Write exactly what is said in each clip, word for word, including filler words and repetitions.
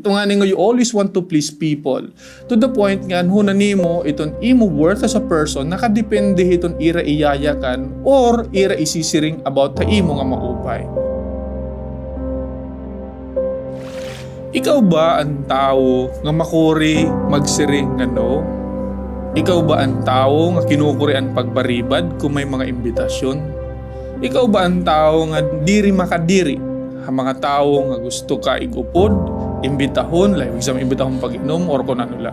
Ito ngani nga you always want to please people. To the point nga an hunahuna nimo iton imo worth as a person nakadepende hiton ira iyayakan or ira isisiring about ha imo nga maupay. Ikaw ba an tawo nga makuri magsiring nga no? Ikaw ba an tawo nga kinukuri an pagbaribad kon may mga imbitasyon? Ikaw ba an tawo nga diri makadiri ha mga tawo nga gusto ka ig-upod, imbitahon, like, example, imbitahon pag-inom or kon ano la?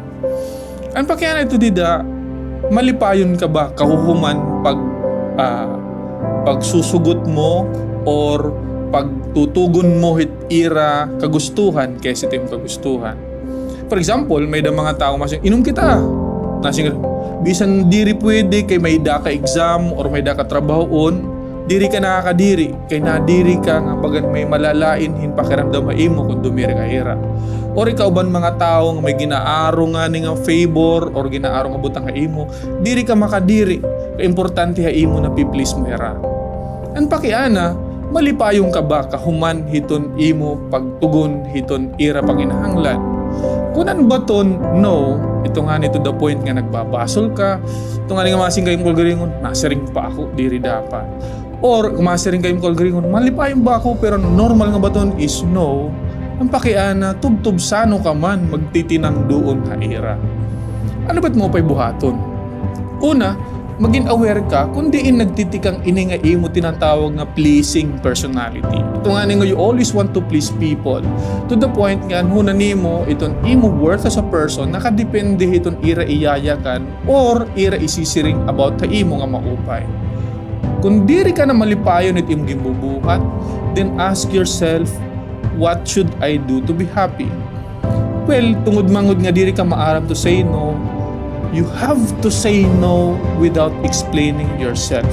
An pakiana ito dida, malipayon ka ba kahuhuman pag, ah, pagsusugot mo or pagtutugon mo hit ira kagustuhan kaysa hit imo kagustuhan? For example, may-ada mga tawo masiring, "Inom kita." Nasiring, bisan diri pwede kay may-ada ka exam or may-ada ka trabahoon, diri ka nakakadiri kay nadiri ka nga bagan may malalain hin pakiramdam ha imo kon dumiri ka ha ira. Or ikaw ba an mga tawo nga may ginaaro ngani nga favor or ginaaro nga butang ha imo, diri ka makadiri kay importante ha imo na pi-please mo hira. An pakiana, malipayon ka ba kahuman hiton imo pagtugon hiton ira panginahanglan? Kon an baton no, ito ngani to the point nga nagbabasol ka, ito ngani nga masiring ka imo kalugaringon, "Nasiring pa ako, diri dapat." Or kon masiring ka imo kalugaringon, "Malipayon ba ako?" Pero normal nga baton is no. An pakiana, tubtob sano ka man magtitinangdoon ha ira. Ano ba it maupay buhaton? Una, magin aware ka kon diin nagtitikang ini nga imo tinatawag nga pleasing personality. Ito ngani nga you always want to please people to the point nga an hunahuna nimo iton imo worth as a person nakadepende hiton ira iyayakan or ira isisiring about ha imo nga maupay. Kon diri ka na malipayon hit imo ginbubuhat, then ask yourself, "What should I do to be happy?" Well, tungod man gud nga diri ka maaram to say no, you have to say no without explaining yourself.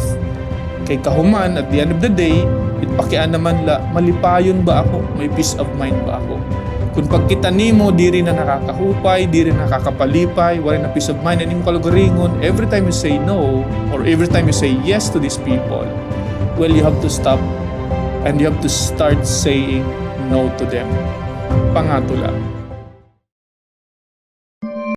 Kay kahuman, at the end of the day, it pakiana man la, malipayon ba ako? May peace of mind ba ako? Kon pagkita nimo, diri na nakakahupay, diri na nakakapalipay, waray na peace of mind an imo kalugaringon, every time you say no, or every time you say yes to these people, well, you have to stop and you have to start saying no to them. Pangato la.